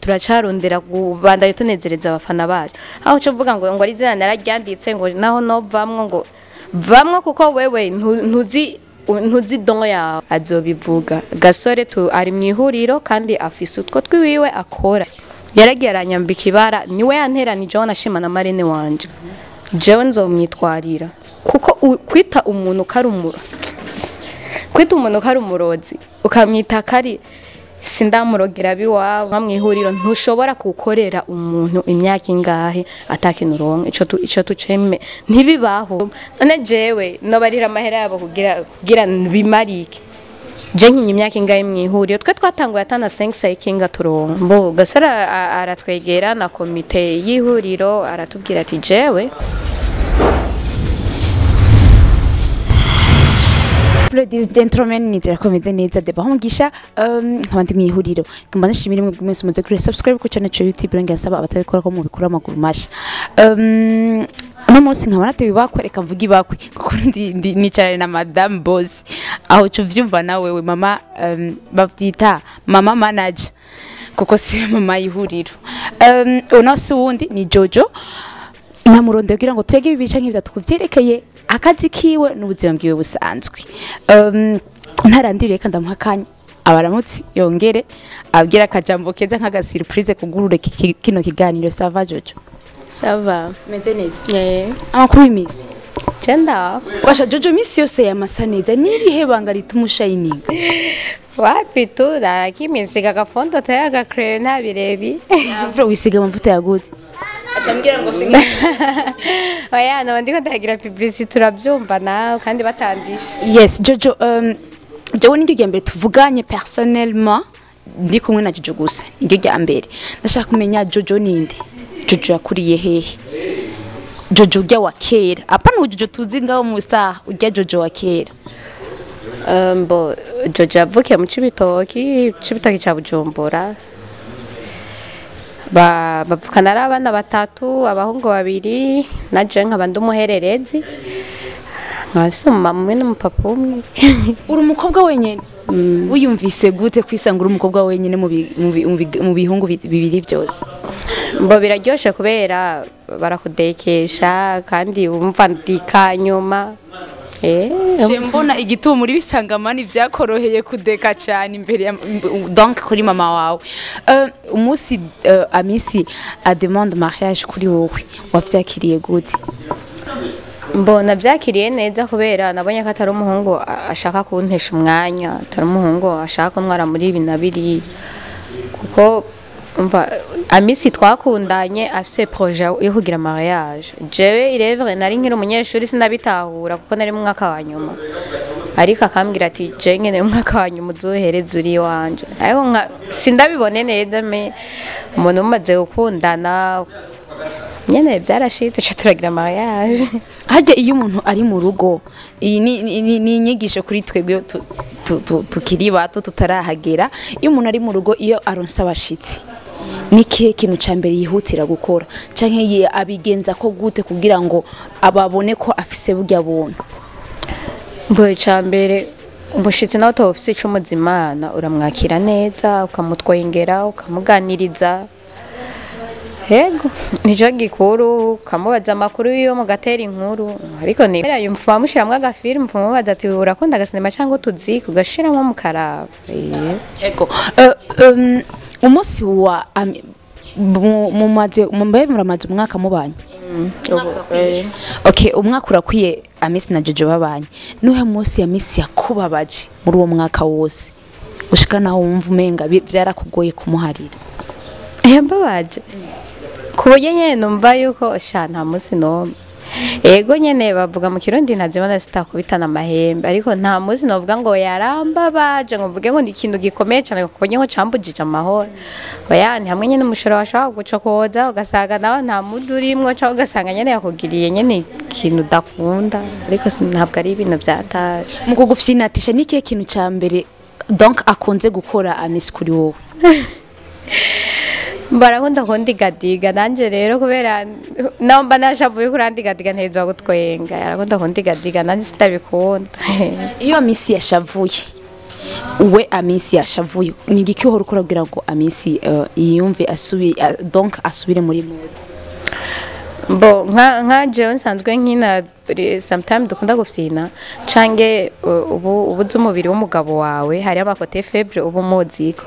Turacarondera kubandanya tunezereza abafana bacu. Aho cyo mvuga ngo ari izina nararyanditse, ngo naho no vamwo, ngo vamwo, kuko wewe ntuzi don yawe. Azobivuga Gasore tu ari mu ihuriro kandi afise utwo twiwiwe akora. Yaragiye aranyambika ibara, niwe yanteranije aho nashima na marene wanje. Jewe nzomwitwarira, kuko kwita umuntu kari umurozi, ukamwita kari sindamurogera biwabo mu ihuriro. Ntushobora gukorera umuntu imyaka ingahe atakintu uronka. Ico tuceme ntibibaho. None jewe nobarira amahera yabo kugira bimarike? Je nkinye imyaka ingahe mu ihuriro? Twe twatanguye atana 5 sayikinga turonka. Bo Gasore aratwegera na komite y'ihuriro, aratubwira ati jewe Ladies and gentlemen, nizera ko meze neza. Deba Mugisha, nkaba ndi mwihuriro. Ngamba nshimire mwe mwese muze kuri subscribe ku channel cyo YouTube, ngira nsaba abatabikora ko mubikora amaguru masha. Uno munsi nkaba natewe ibakwe, reka mvuge ibakwe kuko ndi nicarane na Madame Boss. Aho uvyumva na wewe mama, bavyita mama manager kuko si mama y'ihuriro. Uno si wundi ni Jojo. Namuronde kugira ngo twege ibi canke ivyatu kuvyerekeye akazi kiwe n'ubuzima bwiwe busanzwe. Ntarandiriye, reka ndamuha akanya abaramutsi, yongere abwira akajambo keza nk'aga surprise kugurure kino kiganiro. Ça va, Jojo? Ça va. Meze neza? Eh. Amakuru y'imisi? Cenda. Washa Jojo, misi yose yamasa neza, nirihe banga rituma ushayininga? Wapi tu, nakimisiga agafondo taya agacreme, nta birebi. Afro wisiga amavuta ya gute? Acambwira ngo singa. Oya, no ndiko ndagira publicity, turabyumva nawe kandi batandisha. Yes, Jojo, jewe niryo rya mbere tuvuganye personnellement, ndi kumwe na Jojo gusa, niryo rya mbere. Ndashaka kumenya Jojo ninde? Jojo yakuriye hehe? Jojo ujya wa kera, apana Jojo tuzi ngaho mu star, ujya Jojo wa kera. Bo Jojo yavukiye mu Cibitoki, Cibitoki ca Bujumbura. Ba bavukana ari abana batatu, abahungu babiri na je nkaba ndi umuhererezi, nkaba mfise umumama umwe n'umupapa umwe. Uri umukobwa wenyene? Wiyumvise gute kwisanga uri umukobwa wenyene mu bihungu bibiri byose? Mbo biraryoshe kubera barakudekesha, kandi wumva ndika nyuma. Je mbona igituma muri bisangamani byakoroheye kudeka cyane imbere ya donc kuri mama wawe. Umunsi Amisi a demande mariage kuri wowe, wavyakiriye gute? Mbona byakiriye neza kubera nabonye ko atari umuhungu ashaka kuntesha umwanya, atari umuhungu ashaka kuntwara muri ibi na biriya, kuko umva Amisi twakundanye afise projet yo kugira mariage. Jewe irevre nari nkiri umunyeshuri, sinabitahura kuko nari mu mwaka wa nyuma, ariko akambwira ati je nyene mu mwaka wa nyuma uzohereze uri iwanje. Ariko sindabibone neza, me umuntu mumaze gukundana nyene byarashitse, ca turagira mariage. Harya iyo umuntu ari mu rugo, iyi ni inyigisho kuri twebwe tukiri bato tutarahagera. Iyo umuntu ari mu rugo, iyo aronse abashitsi, ni kihe kintu ca mbere yihutira gukora, canke abigenza ko gute kugira ngo ababone ko afise burya buntu? Mbo icambere, umushitsi nawe utoba ufise ico umuzimana, uramwakira neza, ukamutwengera, ukamuganiriza. Yego, nico gikuru, ukamubaza amakuru yiwe, mugatera inkuru. Ariko ni yumva mushiramwo agafilm, umubaza ati urakunda agasinema cyangwa utuziki, ugashiramwo mukaraba. Ego. Umunsi wa mumaze mumbaye, muramaze umwaka mubanye? Okay, umwaka urakwiye Amisi na Jojo babanye. Nuhe munsi ya Amisi yakubabaje muri uwo mwaka wose, gushika naho wumva umenga byarakugoye kumuharira? Yambabaje ku buryo nyene numva yuko sha nta munsi n'umwe. Ego nyene, bavuga mu Kirundi ntazibona zitakubitana amahembe, ariko nta munsi novuga ngo yarambabaje, ngo mvuge ngo ni ikintu gikomeye cyane ku buryo ngo cambujije amahoro. Oya, ni hamwe nyene umushoro washaka gucokoza ugasanga nawe nta mudu urimwo, cyangwa ugasanga nyene yakugiriye nyene ikintu udakunda, ariko ntabwo ari ibintu byataje. Mu kugufyinatisha, ni ikihe kintu ca mbere donc akunze gukora Amisi kuri wowe? Barakunda kundigadiga, nanje rero kubera naho mba nashavuye kurandigadiga ntezwa gutwenga. Arakunda kundigadiga, nanje sitabikunda. Iyo Amisi yashavuye, We Amisi yashavuye, ni igiki uhora ukora kugira ngo Amisi yiyumve donc asubire muri mood? Bo nka jewe nsanzwe nkina, sometimes dukunda gufyina canke ubu ubuze umubiri w'umugabo wawe, hari ama côté faible ubu muziko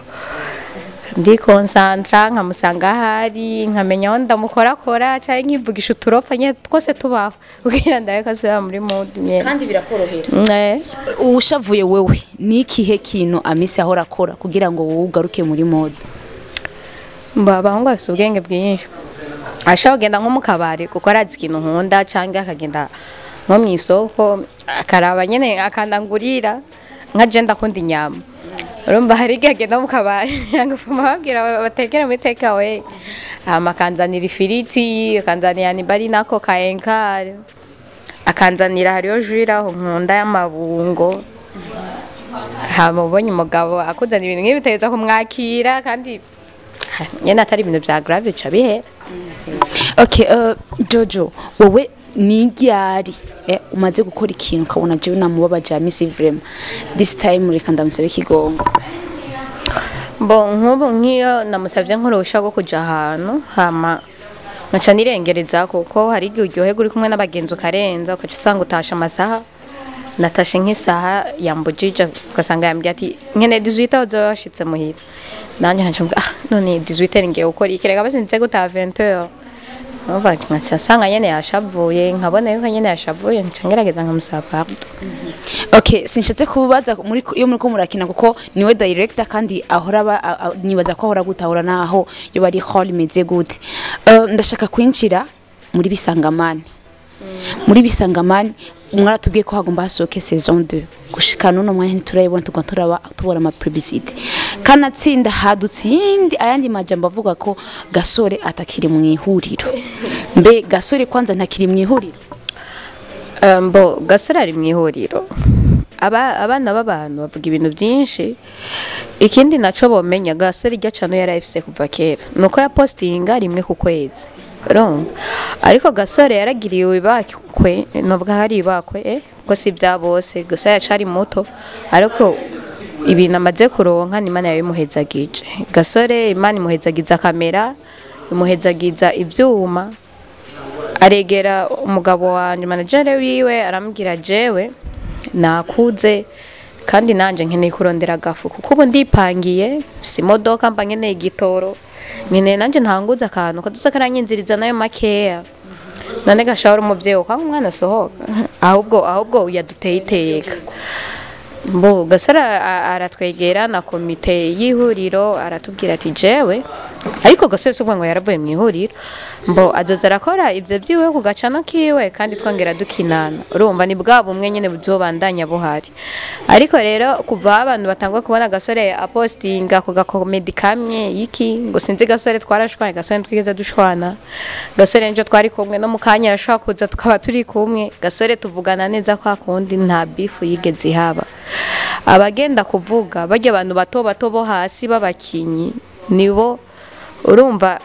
ndi concentra, nkamusanga ahari, nkamenya aho ndamukorakora canke nkivugisha uturofa nyene twose tubaho kugira ndabe ko asubira muri mood nyene. Kandi birakorohera? Eh. Ushavuye wewe, ni ikihe kintu Amisi ahora akora kugira ngo wowe ugaruke muri mood? Mba abahungu bafise ubwenge bwinshi. Ashobora kugenda nko mu kabari kuko arazi ikintu nkunda, canke akagenda nko mu isoko akaraba nyene akandangurira. Nka je ndakunda inyama, urumva hari igihe agenda mu kabari agafuma babwira batekere muri take away, hama akanzanira ifiriti, akanzanira nibari nako ka enkare, akanzanira hariyo jus aho nkunda y'amabungo. Hama ubonye umugabo akuzanira ibintu nk'ibi bitegerezwa kumwakira, kandi nyene atari ibintu vya grave, bica bihera. Okay, Jojo, wowe ni ryari umaze gukora ikintu ukabona jewe namubabaje Amisi, vraiment this time reka ndamusabe ikigongo? Bo nk'ubu nk'iyo namusabye nk'uruhusha rwo kuja ahantu, hama nkaca nirengereza, kuko hari igihe uryoherwa uri kumwe n'abagenzi ukarenza, ukaca usanga utashe amasaha, natashe nk'isaha yambujije, ugasanga yambwiye ati nkeneye 18 aho uzoba washitse muhira. Nanjye nkaca mvuga: "Ah, none 18 ngiye gukora iki? Reka basi nze gutaha 20h." Urumva nkaca nsanga nyene yashavuye, nkabona yuko nyene yashavuye, nkaca ngerageza nkamusaba pardon. Okay, sinshatse kubaza muri iyo muri ko murakina, kuko niwe director kandi ahora nibaza ko ahora gutahura naho yo bari hall imeze gute. Ndashaka kwinjira muri Bisangamani. Muri Bisangamani mwaratubwiye ko hagomba hasohoke saison 2, gushika none mwanya ntiturayibona, tugwa turaba tubona ama publicité. Kanatsinda hadutse iyindi ayandi majambo avuga ko Gasore atakiri mu ihuriro. Mbe Gasore kwanza ntakiri mu ihuriro? Mbo Gasore ari mu ihuriro. Abana b'abantu bavuga ibintu byinshi. Ikindi naco bomenya, Gasore iryo cano yarayifise kuva kera, nuko yapostinga rimwe ku kwezi, urumva? Ariko Gasore yaragiriwe ibakwe, novuga hari ibakwe, kuko si bya bose. Gasore yacari muto, ariko ibintu amaze kuronka ni Imana yabimuhezagije. Gasore Imana imuhezagiza kamera, imuhezagiza ivyuma. Aregera umugabo wanje, manager wiwe, aramubwira: "Jewe nakuze kandi nanje nkeneye kurondera agafu, kuko ubu ndipangiye, mfise imodoka, mba nkeneye igitoro, nkeneye nanje ntanguze akantu kazoza karanyinziriza nayo makeya." None gashahora umuvyeyi ukanga umwana asohoka? Ahubwo yaduteye iteka. Mbo Gasore aratwegera na komite y'ihuriro, aratubwira ati jewe, ariko Gasore si ukuvuga ngo yaravuye mu ihuriro, mbo azoza arakora ibyo byiwe ku gacano kiwe kandi twongera dukinana. Urumva ni bwa bumwe nyene buzobandanya buhari. Ariko rero kuva aho abantu batangwa kubona Gasore apostinga ku gakomedi kamwe iki, ngo sinzi Gasore twarashwanye, Gasore twigeze dushwana. Gasore njo twari kumwe no mu kanya arashobora kuza tukaba turi kumwe. Gasore tuvugana neza kwa kundi, nta beef yigeze ihaba. Abagenda kuvuga barya abantu bato bato bo hasi b'abakinyi nibo. Urumva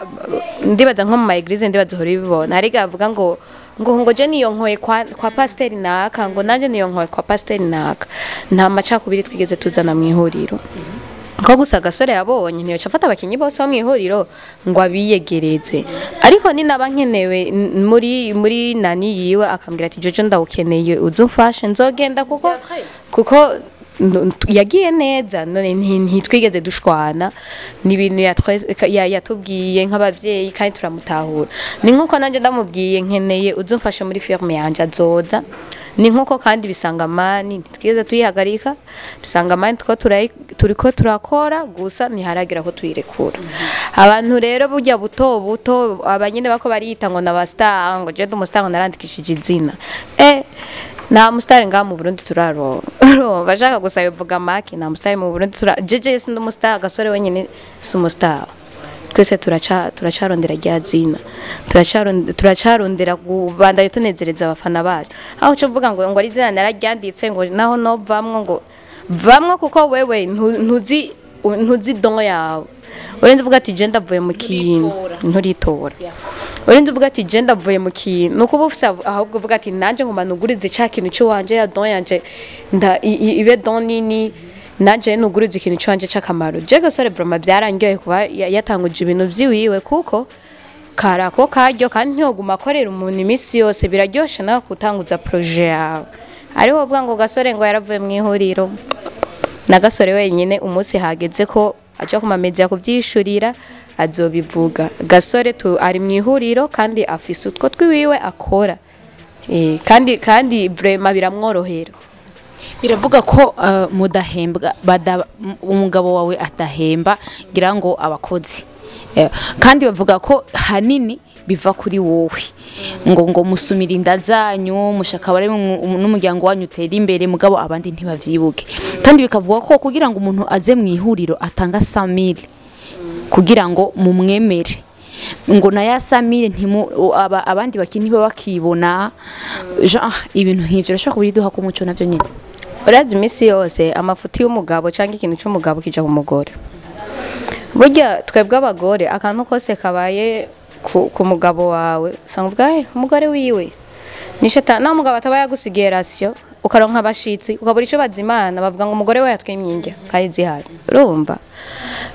ndibaza nko mu ma église, ndibaza uhora ubibona, hari igihe bavuga ngo je niyo nkoye kwa pasiteri naka, ngo nanjye niyo nkoye kwa pasiteri naka. Nta macakubiri twigeze tuzana mu ihuriro, ko gusa Gasore yabonye ntiyoca afata abakinyi bose bo mu ihuriro ngo abiyegereze. Ariko ni naba nkenewe muri nani yiwe, akambwira ati: "Jojo, ndawukeneye, uze umfashe," nzogenda, kuko yagiye neza. None ntitwigeze dushwana, ni ibintu yatubwiye nk'abavyeyi kandi turamutahura. Ni nkuko nanjye ndamubwiye nkeneye uze umfashe muri firme yanje, azoza. Ni nkuko kandi Bisangamani ntitwigeze tuyihagarika. Bisangamani turiko turakora, gusa ntiharagira ko tuyirekura. Abantu rero burya buto buto abanyene bako bariyita ngo naba star, ngo je ndi umustar, ngo narandikishije izina, nta musitari ngaha mu Burundi turaronka. Urumva ashaka gusa bivuga make, nta musitari mu Burundi tura. Jeje sindi umusitari, Gasore wenyine si umusitari. Twese turacarondera rya zina, turacarondera kubandanya tunezereza abafana bacu. Aho cyo mvuga ngo ari izina nararyanditse, ngo naho novamwo, ngo vamwo, kuko wewe ntuzi don yawe. Urenze uvuga ati je ndavuye mu kintu, nturitora. Urenze uvuga ati je ndavuye mu kintu, nuko uba ufise, ahubwo uvuga ati nanje ngoma nugurize ca kintu cy'iwanje, ya don yanje nda ibe don nini. Nanje nuguruza ikintu canje c'akamaro. Je Gasore vraiment byarangyoye kuba yatanguje ibintu vyiwiwe, kuko karako karyo kandi ntiyoguma akorera umuntu iminsi yose. Biraryoshe nawe kutanguza projet yawe. Ariho uvuga ngo Gasore ngo yaravuye mu ihuriro, na Gasore wenyine umunsi hageze ko aja ku mamedia kuvyishurira azobivuga. Gasore tu ari mu ihuriro kandi afise utwo twiwiwe akora, kandi vraiment biramworohera. Biravuga ko mudahembwa, umugabo wawe atahemba ngira ngo abakozi, kandi bavuga ko hanini biva kuri wowe, ngo musumira inda zanyu, mushaka bare n'umuryango wanyu utera imbere, mugabo abandi ntibavyibuke. Kandi bikavuga ko kugira ngo umuntu aze mu ihuriro atanga 100,000 kugira ngo mumwemere, ngo na ya 100,000 ntimu abandi bakini bakibona, ibintu nk'ivyo. Urashobora kubiduha ku muco navyo nyine? Uravye iminsi yose amafuti y'umugabo canke ikintu c'umugabo kija ku mugore. Burya twebwe abagore akantu kose kabaye ku mugabo wawe usanga uvuga umugore wiwe ni shetani. Naho umugabo ataba yagusigiye ration, ukaronka abashitsi ukabura ico bazimana, bavuga ngo umugore we yatwimye indya kandi zihari. Urumva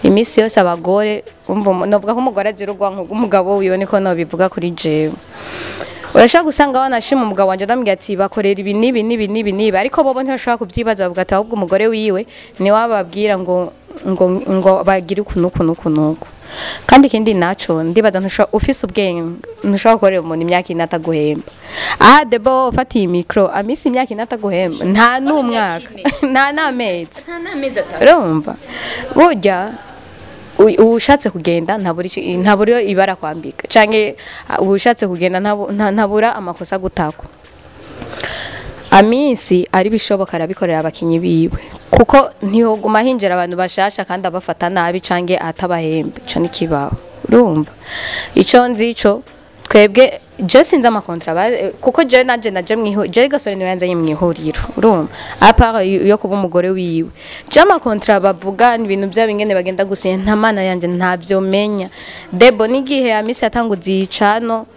iminsi yose abagore, umva novuga ko umugore azira urwanko rw'umugabo wiwe, niko nobivuga kuri jewe. Urashobora gusanga wanashima umugabo wanje, ndamubwira ati bakorera ibi n'ibi n'ibi n'ibi n'ibi, ariko bobo ntibashobora kubyibaza, bavuga ati ahubwo umugore wiwe ni wababwira ngo bagire uku n'uku n'uku n'uku. Kandi ikindi naco ndibaza, ntushobora, ufise ubwenge ntushobora gukorera umuntu imyaka 4 ataguhemba. Aha debo ufatiye micro amisi imyaka 4 ataguhemba, nta n'umwaka nta n'amezi, urumva burya ushatse kugenda ntabura ibara kwambika, canke ushatse kugenda ntabura amakosa gutakwa. Amisi ari bishoboka arabikorera abakinyi biwe, kuko ntihoguma hinjira abantu bashasha kandi abafata nabi canke atabahembe, ico nikibaho. Urumva ico nzi ico twebwe je sinzi amakontra, kuko je nanje naje mwiho, je Gasore niwe yanzanye mwihuriro. Urumva à part yo kuba umugore wiwe, je amakontra bavuga ibintu byabo ingene bagenda gusinya, nta mana yanje ntavyo menya. Debo n'igihe Amisi yatanguze icano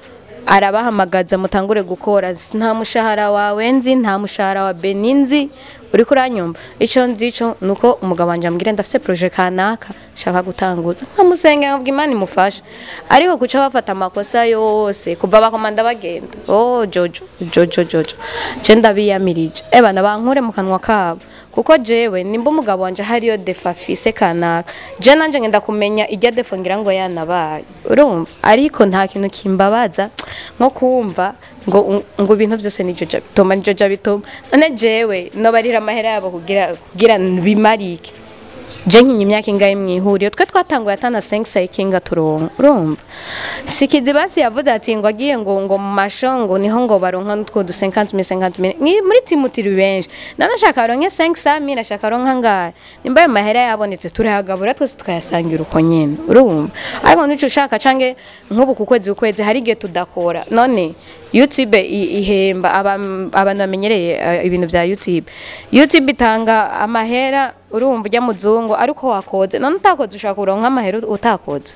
arabahamagaza mutangure gukora, nta mushahara wawe nzi, nta mushahara wa Beninzi, uriko uranyumva. Ico nzi ico nuko umugabo wanje ambwira ndafise projet kanaka shaka gutanguza, nkamusengera nkavuga Imana imufashe, ariko guca bafata amakosa yose kuva bakomanda bagenda. Oh Jojo Jojo Jojo, je ndabiyamirije ebana bankure mu kanwa kabo, kuko jewe nimba umugabo wanje hariyo defa afise kanaka, je nanje ngenda kumenya ijya defo ngira ngo yanabaye. Urumva ariko nta kintu kimbabaza nko kumva ngo ibintu byose ni Jojo bituma, ni Jojo bituma. None jewe no barira amahera yabo kugira bimarike. Je nkinye imyaka ingahe mwihuriro, twe twatanguye atana 5 sayikinga turonka. Urumva Sikizi basi yavuze ati ngo agiye ngo mu mashongo niho ngo baronka nutwo du 50,000 muri timutiri benshi. None ashaka aronke 500,000, ashaka aronka ngahe? Nimba ayo mahera yabonetse turayagabura twese tukayasangira uko nyene. Urumva ariko nico ushaka canke nk'ubu ku kwezi ukwezi hari igihe tudakora. None YouTube ihemba abantu bamenyereye ibintu vya YouTube. YouTube itanga amahera, urumva ujya muzungu ariko wakoze. None utakoze ushaka kuronka amahera utakoze.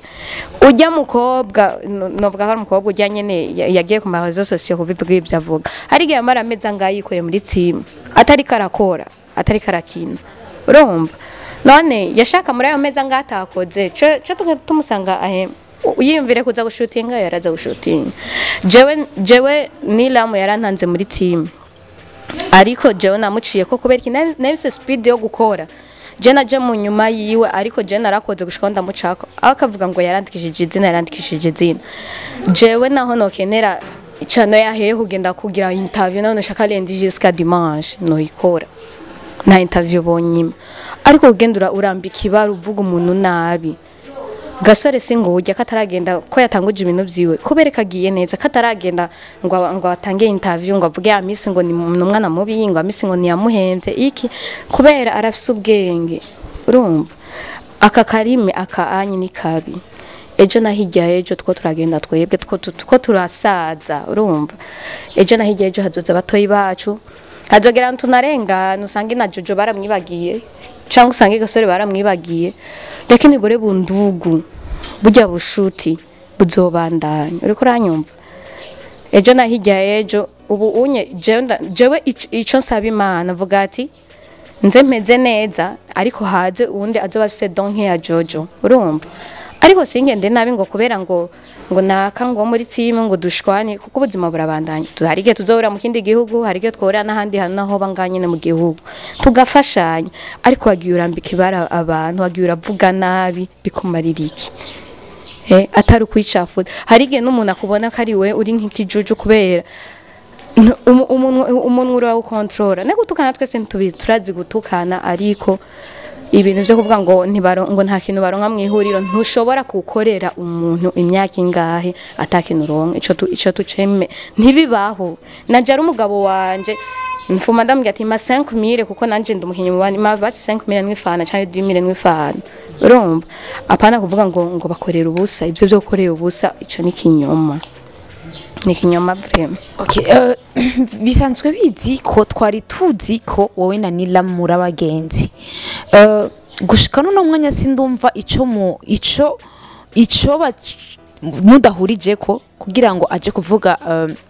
Ujya mukobwa, novuga ko umukobwa ujya nyene yagiye ku ma réseaux sociaux kubivuga ibyo avuga, hari igihe amara amezi angahe yikuye muri team atari karakora, atari karakina. Urumva none yashaka muri ayo mezi angahe atakoze, co tumusanga ahemba yiyumvire kuza gushutinga, yaraza gushutinga. Jewe Nilamu yarantanze muri team, ariko jewe namuciye ko kubera iki nahise speed yo gukora. Je naje mu nyuma yiwe, ariko je narakoze gushika ndamucako, aho akavuga ngo yarandikishije izina, yarandikishije izina. Jewe naho nokenera icano yahehe kugenda kugira interview, naho nashaka lundi jusqu'à dimanche noyikora, nta interview bonyima. Ariko kugenda urambika ibara uvuga umuntu nabi. Gasore singo ujya kataragenda ko yatanguje ibintu vyiwe, kubereka agiye neza kataragenda ngo atange interview ngo avuge Amisi ngo ni umwana mubi, ngo Amisi ngo niyamuhemvye iki, kubera arafise ubwenge. Urumva aka karime aka anyi ni kabi, ejo na hirya ejo two turagenda twebwe two turasaza. Urumva ejo na hirya ejo hazoza abatoyi bacu, hazogera tunarengana usange na Jojo baramwibagiye, cyangwa usange Gasore baramwibagiye, lakini bure bundugu burya bushuti buzobandanya. Uriko uranyumva ejo na hirya ejo ubu unye jewe ico nsaba Imana mvuga ati Nze meze neza, ariko haze uwundi azoba afise don nk'iya Jojo, urumva? Ariko singende nabi ngo kubera ngo naka ngo muri team ngo dushwane, kuko ubuzima burabandanya. Hari igihe tuzohura mu kindi gihugu, hari igihe twohura n'ahandi hantu naho banganye mu gihugu, tugafashanya. Ariko wagiye urambika ibara abantu, wagiye uravuga nabi, bikumarira iki? Atari ukwicafuza. Hari igihe n'umuntu akubona ko ari we uri nk'ikijuju kubera umuntu urawukontorora. Ne gutukana twese ntitubizi, turazi gutukana, ariko ibintu byo kuvuga ngo ngo nta kintu baronka mu ihuriro, ntushobora gukorera umuntu imyaka ingahe atakintu uronka. Ico tuceme ntibibaho. Naje ari umugabo wanje mfuma ndamubwira ati ma 5000, kuko nanje ndi umukinyi mu bandi, ma basi 5000 n'ifana canke 2000 n'ifana, urumva? Apana kuvuga ngo bakorera ubusa. Ivyo byo gukorera ubusa, ico ni kinyoma, ni kinyoma vraiment. Okay, bisanzwe bizi ko twari tuzi ko wowe na Nila muri abagenzi. Gushika none mwanya sindumva ico mu ico ico mudahurije ko kugira ngo aje kuvuga,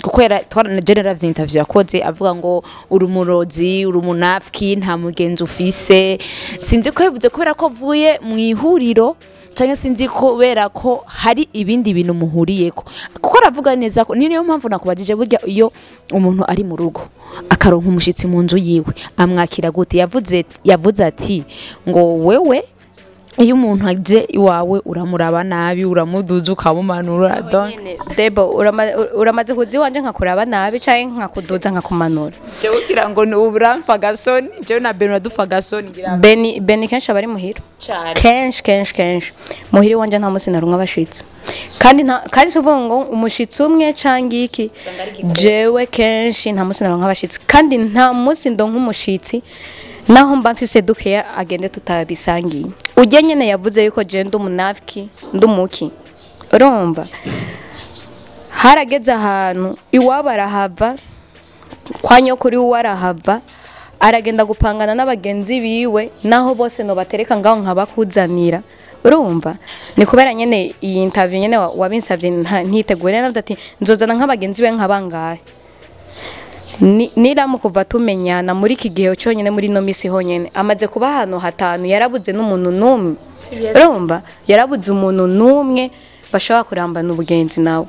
kuko yara twarana general interview yakoze avuga ngo uri umurozi, uri umunafiki, nta mugenzi ufise. Sinzi ko yavuze kubera ko avuye mu ihuriro, canke sinzi kubera ko hari ibindi bintu muhuriyeko, kuko aravuga neza ko niyo mpamvu nakubajije, burya iyo umuntu ari mu rugo akaronka umushitsi mu nzu yiwe amwakira gute? Yavuze ati ngo wewe iyo umuntu aje iwawe uramuraba nabi, uramuduza, ukamumanura, donc Nyene, Debo, uramaze kuza iwanje nkakuraba nabi canke nkakuduza nkakumanura? Jewe kugira ngo ni uburamfa gasoni, jewe na Benoit dufa gasoni ngira. Beni kenshi aba ari muhira. Cyane. Kenshi kenshi kenshi muhira iwanje nta munsi narumwe abashitsi, kandi nta kandi si ukuvuga ngo umushitsi umwe canke iki. Usanga ari igikosi. Jewe kenshi nta munsi naronka abashitsi, kandi nta munsi ndonka umushitsi naho mba mfise dukeya agende tutabisangiye. Ujye nyene yavuze yuko je ndi umunafiki, ndi umuki, urumva? Harageze ahantu iwabo arahava, kwa nyokuri wiwe arahava, aragenda gupangana n'abagenzi biwe, naho bose no batereka ngaho nkabakuzanira, urumva? Ni kubera nyene iyi interview nyene wabinsavye ntiteguye. Naravuze ati nzozana nk'abagenzi be nkabangahe. Niramu kuva tumenyana muri iki gihe cyonyine, muri no misi honyene amaze kuba ahantu hatanu, yarabuze n'umuntu n'umwe, urumva? Yarabuze umuntu n'umwe bashobora kurambana ubugenzi nawe.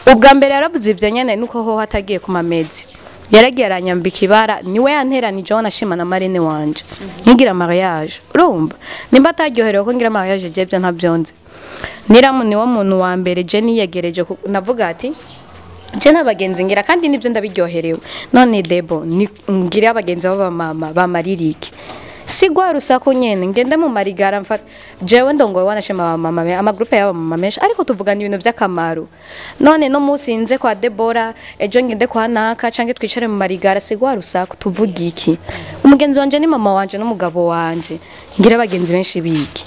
Ubwa mbere yarabuze ibyo nyene, nuko ho hatagiye ku mamezi, yaragiye aranyambika ibara, niwe yanteranije aho nashima na marene wanje nkigira mariage, urumva? Nimba ataryoherewe ko ngira mariage, je byo ntabyonze. Niramu niwo muntu wa mbere je niyegereje, navuga ati je n'abagenzi ngira kandi nibyo ndabiryoherewe. None Debo, ni ngira abagenzi b'abamama bamaririke si gwa rusaku nyene, ngende mu marigara mfata jewe ndongoye wanashema abamama amagroupe y'abamama menshi, ariko tuvugana ibintu by'akamaro. None no munsi nze kwa Debora, ejo ngende kwa naka, canke twicare mu marigara, si gwa rusaku, tuvuga iki? Umugenzi wanje ni mama wanje n'umugabo wanje. Ngira abagenzi benshi biki?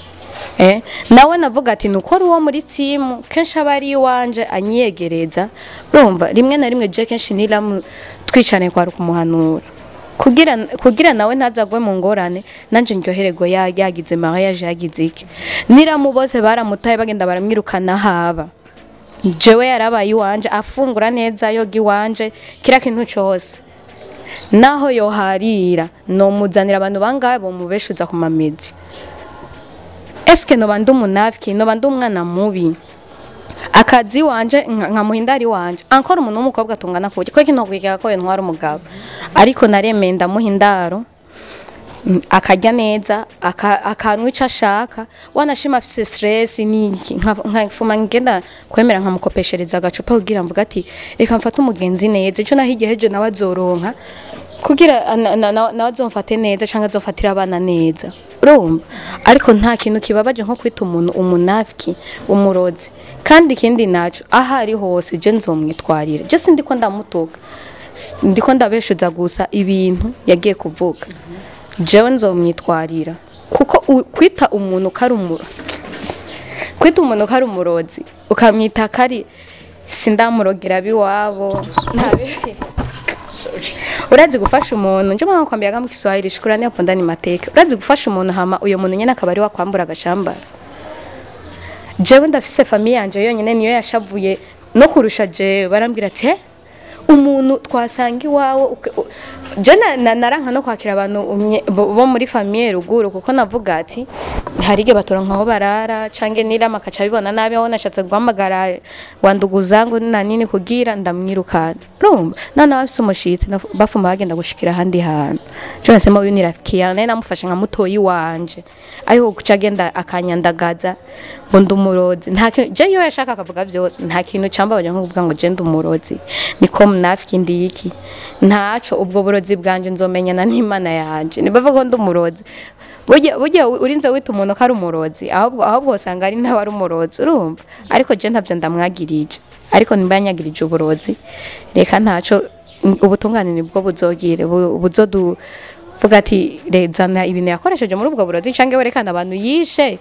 Nawe navuga ati nuko ari uwo muri timu, kenshi aba ari iwanje anyiyegereza, urumva? Rimwe na rimwe je kenshi niramu twicane kwa kumuhanura kugira nawe ntazagwe mu ngorane, nanje ndyohererwe yagize mariage, yagize iki. Niramu bose baramutaye, bagenda baramwirukana haba. Jewe yarabaye iwanje, afungura neza, yoga iwanje, kira kintu cose. Naho yoharira nomuzanira abantu bangahe bomubeshuza ku mamezi? Eske noba ndi umunafiki, noba ndi umwana mubi? Akazi wanje nkamuhindari wanje ankora umuntu w'umukobwa tungana kuki ko kino kwiga ko ntwara umugabo, ariko naremeye ndamuha indaro, akarya neza, akanwa ico ashaka. Wanashima afise stress niki, nkafuma ngenda kwemera nkamukopeshereza agacupa kugira mvuga ati reka mfate umugenzi neza, ico naho igihe ejo nawe azoronka kugira nawe azomfate neza canke azofatira abana neza, urumva? Ariko nta kintu kibabaje nko kwita umuntu umunafiki, umurozi. Kandi ikindi naco, aho ari hose je nzomwitwarira. Je sindiko ndamutuka, ndiko ndabeshuza gusa ibintu yagiye kuvuga. Jewe nzomwitwarira kuko kwita umuntu karumuro, kwita umuntu kari umurozi, ukamwita kari sindamurogera biwabo. Urazi gufasha umuntu, nje mwana kwambia mu Kiswahili shukrani hapo ndani mateka. Urazi gufasha umuntu hama uyo muntu nyene akaba ari wakwambura agashambara? Jewe ndafise famille yanje yonyene niyo yashavuye no kurusha jewe, barambwira ati: "Eh, Umuntu twasanga iwawe je naranka no kwakira abantu bo muri famille ruguru, kuko navuga ati hari igihe batoronka aho barara, canke nirama akaca abibona nabi, aho nashatse guhamagara wanduguzangu na nini kugira ndamwirukana. Urumva none abafise umushitsi bafuma bagenda gushikira ahandi hantu. Je nasema uyu ni rafiki yanjye, namufashe nka mutoyi wanje, ariko kuca agenda akanyandagaza ngo ndi umurozi. Nta kintu je iyo yashaka akavuga byose, nta kintu cambabaje nko kuvuga ngo je ndi umurozi, niko mnafiki ndi iki, ntaco. Ubwo burozi bwanje nzomenyana n'Imana yanje. Nibavuga ko ndi umurozi, burya urinze wita umuntu ko ari umurozi, ahubwo usanga ari nawe ari umurozi. Urumva, ariko je ntavyo ndamwagirije, ariko nimba yanyagirije uburozi, reka ntaco, ubutungane nibwo buzogire buzodu vuga ati rezana ibintu yakoresheje muri ubwo burozi, canke werekana abantu yishe,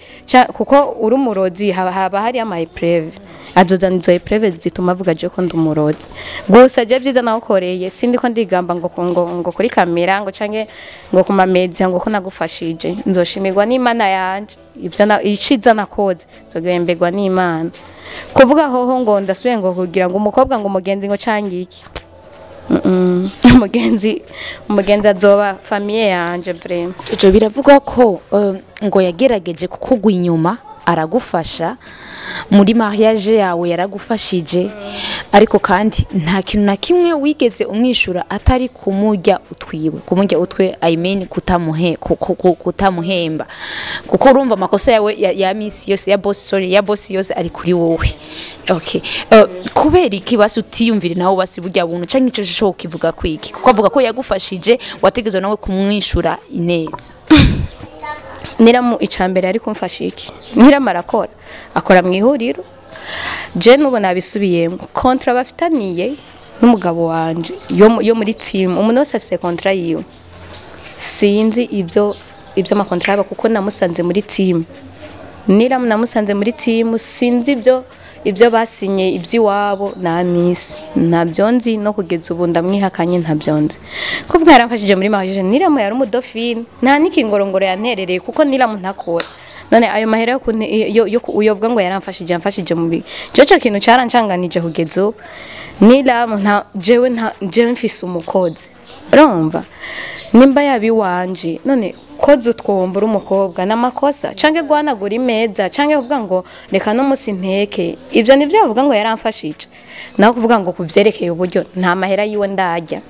kuko uri umurozi haba hari ama épreuve, azozana izo épreuve zituma avuga je ko ndi umurozi. Gusa je vyiza nawukoreye, sindi ko ndigamba ngo kuri kamera ngo canke ngo ku ma media ngo ko nagufashije. Nzoshimirwa n'Imana yanje, ivyo iciza nakoze nzogihemberwa n'Imana. Kuvuga hoho ngo ndasubiye ngo kugira ngo umukobwa ngo umugenzi ngo canke iki, umugenzi azoba famille yanje vraiment. Jojo, biravugwa ko ngo yagerageje kukugwa inyuma, aragufasha muri mariage yawe, yaragufashije, ariko kandi nta kintu na kimwe wigeze umwishura atari kumurya utwiwe, kumurya utwe, I mean kutamuhemba, kuko urumva amakosa yawe ya misi yose ya boss, sorry, ya boss yose ari kuri wowe. Okay, kubera iki basi utiyumvire nawe basi burya buntu, canke ico cyo kivuga kwiki? Kuko avuga ko yagufashije, wategezwe nawe kumwishura ineza. Niramu icambere ari kumfasha iki? Niramu arakora, akora mu ihuriro. Je nubu nabisubiyemo, contrat bafitaniye n'umugabo wanje yo muri team, umuntu wese afise contrat yiwe. Sinzi ibyo ama contrat yabo, kuko namusanze muri team. Niramu namusanze muri team, sinzi ibyo basinye iby'iwabo na misi, ntabyo nzi, no kugeza ubu ndamwihakanye, ntabyo nzi. Kuvuga yaramfashije muri mariage, Niramu yari umudofine, nta n'ikingorongoro yanterereye, kuko Niramu ntakora. None ayo mahera yo uyovuga ngo yaramfashije, yamfashije mu bi je cyo kintu cyarancanganije kugeza ubu. Niramu nta jewe, nta jewe mfise umukozi. Urumva, nimba yabi wanje, none koza utwombura umukobwa n'amakosa, canke guhanagura imeza, canke kuvuga ngo reka no musi nteke, ivyo nivyo bavuga ngo yaramfashije. Naho kuvuga ngo kuvyerekeye uburyo, nta mahera yiwe ndarya.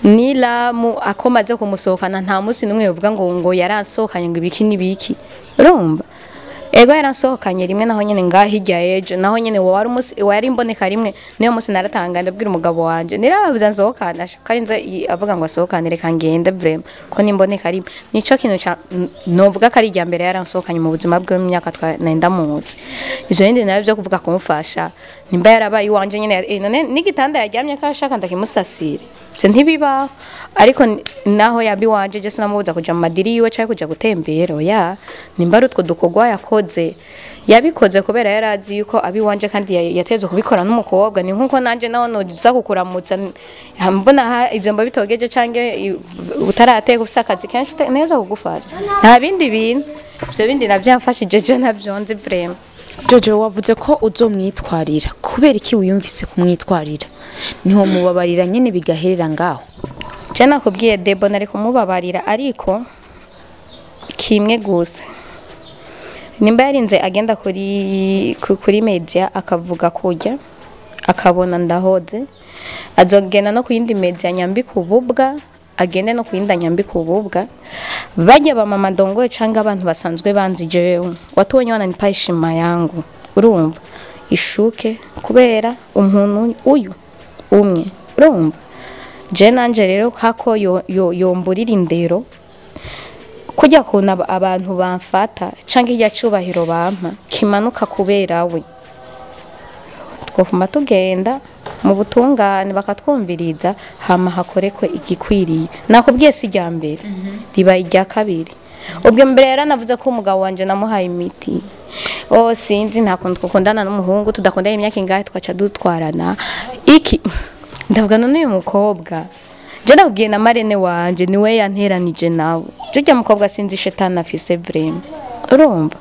Niramu akomaze kumusohokana, nta musi n'umwe yovuga ngo yaransohokanye ngo ibiki n'ibiki. Urumva, ego yaransohokanye rimwe, naho nyene ngaho hirya ejo, naho nyene wari umusi wari imboneka rimwe. Niyo musi naratanga ndabwira umugabo wanje, nirababuza nsohokana, kandi nza avuga ngo asohokane, reka ngende vraiment ko nimboneka rimwe. Nico kintu ca novuga ko ari irya mbere yaransohokanye mu buzima bwe mu myaka nenda muzi. Ivyo bindi nabyo byo kuvuga kumufasha, nimba yarabaye iwanje nyene, none n'igitanda yaryamye ko ashaka ndakimusasire, ivyo ntibibaho. Ariko naho yaba iwanje, je sinamubuza kuja mu madiri yiwe canke kuja gutembera, oya. Nimba ari utwo dukorwa yakoze, yabikoze kubera yari azi yuko abi wanje, kandi yateze kubikora n'umukobwa. Ni nkuko nanje naho noza kukuramutsa, mbona ivyo mba bitogeje canke utarateka, ufise akazi kenshi, neza kugufasha. Nta bindi bintu, ivyo bindi navyo yamfashije je navyo nzi vraiment. Jojo, wavuze ko uzomwitwarira. Kubera iki wiyumvise kumwitwarira? Niho mubabarira nyene bigaherera ngaho? Je nakubwiye Debo, nari kumubabarira, ariko kimwe gusa, nimba yarinze agenda kuri media akavuga kurya akabona ndahoze, azogenda no kuyindi media nyambika ububwa, agende no kuyinda nyambika ububwa. Bajya ba mama ndongoye canke abantu basanzwe banzi jewe, watu wenye wananipa heshima yangu, urumva, ishuke kubera umuntu uyu umwe. Urumva, je nanje rero kako yomburira indero kujya kuntu abantu bamfata canke irya cubahiro bampa kimanuka kubera we, twofuma tugenda mu butungane bakatwumviriza, hama hakorekwe igikwiriye. Nakubwiye si irya mbere, riba irya kabiri. Ubwo mbere yaranavuze ko umugabo wanje namuhaye imiti. Oh, sinzi, nta kuntu twakundana n'umuhungu tudakundanye imyaka ingahe twaca dutwarana iki. Ndavuga none uyu mukobwa, je ndakubwiye na marene wanje niwe yanteranije nawe. Je urya mukobwa sinzi shetani afise vraiment. Urumva,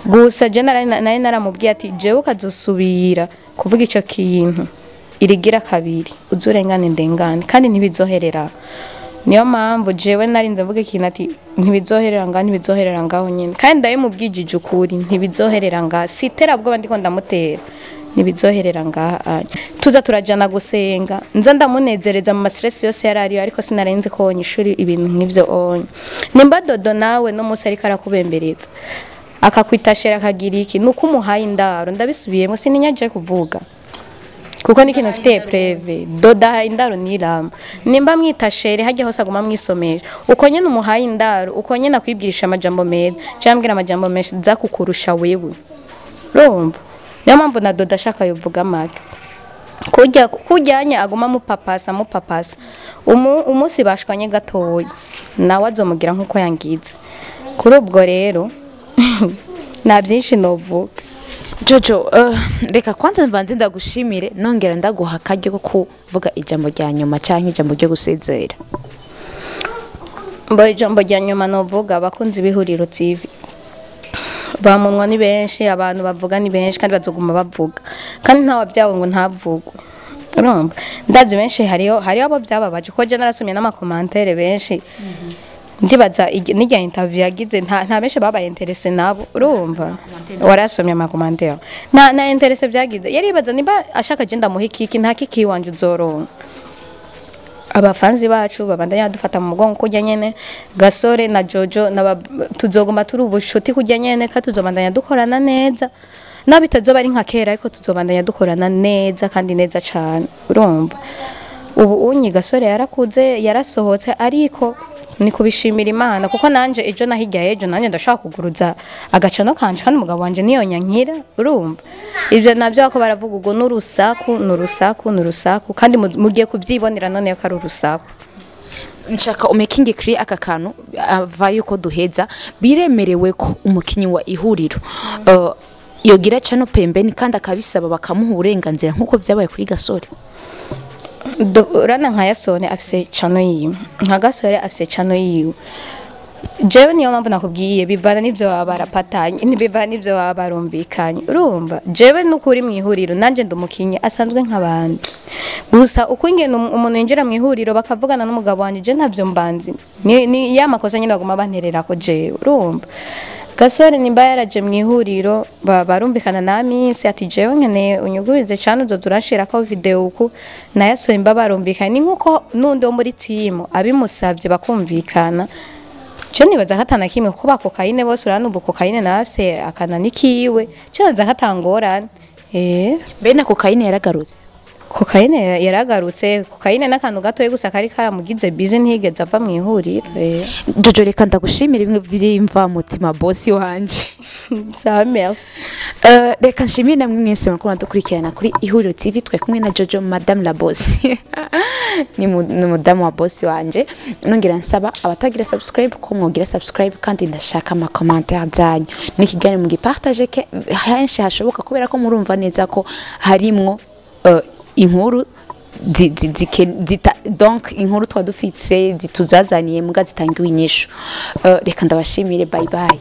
gusa je nari naramubwiye ati jewe ukazosubira kuvuga ico kintu. Irigira kabiri uzurengane ndengane, kandi ntibizoherera. Niyo mpamvu jewe narinze mvuga ikintu ati ntibizoherera ngaho, ntibizoherera ngaho nyine, kandi ndabimubwijije ukuri, ntibizoherera ngaho, si iterabwoba ndiko ndamutera, ntibizoherera ngaha. Tuza turajana gusenga, nza ndamunezereza mu mastress yose yari ariyo, ariko sinarenze ko wonyishuri ibintu nk'ivyo onye. Nimba Dodo nawe no munsi ariko arakubembereza akakwitashera akagira iki, nuko umuhaye indaro, ndabisubiyemo sininyaje kuvuga kuko ni ikintu mfite preve. Doda indaro nirama, nimba mwitashere hajya hose aguma mwisomesha, uko nyene umuhaye indaro, uko nyene akwibwirisha amajambo meza cyangwa ambwira amajambo menshi za kukurusha wewe, urumva? Niyo mpamvu na Doda ashaka yovuga make kujya kujyanya aguma mupapasa mupapasa, umunsi bashwanye gatoya nawe azomugira nkuko yangize. Kuri ubwo rero nta byinshi novuga. Jojo, reka kwanza mbanze ndagushimire, nongera ndaguha akaryo ko kuvuga ijambo rya nyuma canke ijambo ryo gusezera. Mbo ijambo rya nyuma novuga, abakunzi b'Ihuriro TV bamunwa ni benshi, abantu bavuga ni benshi, kandi bazoguma bavuga, kandi nta wabyawe ngo ntavugwe, urumva? Ndazi benshi hariho abo byababaje, ko je narasomye n'amakomantere benshi, ndibaza n'irya interview yagize nta benshi babaye interesse nabo, urumva? Warasomye amakomantere, nta interesse byagize, yaribaza nimba ashaka je ndamuha ikiki, nta kiki wanje uzoronka. Abafanzi bacu babandanya badufata mu mugongo kujya nyene, Gasore na Jojo tuzoguma turi ubushuti kujya nyene, kandi tuzobandanya dukorana neza, naho bitazoba ari nka kera, ariko tuzobandanya dukorana neza kandi neza cane, urumva? Ubu unyi Gasore yarakuze, yarasohotse, ariko ni kubishimira Imana, kuko nanje ejo na hirya ejo nanje ndashaka kuguruza agacano kanje, kandi umugabo wanje niyo nyankira, urumva? Ivyo navyo bako baravuga ubwo n'urusaku, n'urusaku, n'urusaku, kandi mugiye kuvyibonera none ko ari urusaku. Nshaka umaking clear aka kantu ava yuko duheza, biremerewe ko umukinyi wa Ihuriro yogira cano pembeni kandi akabisaba bakamuha uburenganzira nkuko vyabaye kuri Gasore. Urana nka Yasone afise cano yiwe, nka Gasore afise cano yiwe. Jewe niyo mpamvu nakubwiye bivana n'ivyo baba barapatanye, ntibivana n'ivyo baba barumvikanye, urumva? Jewe n'ukuri mu Ihuriro nanje ndumukinyi asanzwe nk'abandi, gusa uko ingene umuntu yinjira mu Ihuriro bakavugana n'umugabo wanje, je ntavyo mbanzi, ni ya makosa nyine baguma bantererako jewe, urumva? Gasore nimba yaraje mu Ihuriro barumvikana na Minsi ati jewe nkeneye unyugurize cyane uzoza uranshirako video uku, na Yasore mba barumvikanye, ni nkuko n'undi wo muri timu abimusavye bakumvikana. Je nibaza ko atana kimwe, kuko ba kokayine bose urabona ubu kokayine nawe afise akanani kiwe, je nibaza ko atangorane. Mbe na kokayine yaragarutse? Kokayine yaragarutse, kokayine n'akantu gatoya gusa kari karamugize busy, ntiyigeze ava mu Ihuriro. Jojo, reka ndagushimire bimwe vy'imva mutima bosi wanje. Sawa, merci. Reka nshimire namwe mwese muriko muradukurikirana kuri Ihuriro TV, twe kumwe na Jojo Madame la Boss. Ni mudamu wa bosi wanje. Nongera nsaba abatagira subscribe ko mwogira subscribe, kandi ndashaka ama commentaire zanyu. N'ikiganiro mugipartage henshi hashoboka, kubera ko murumva neza ko harimwo inkuru donc inkuru twadufitse zituzazaniye muga zitangiwe inyishu. Reka ndabashimire, bye bye.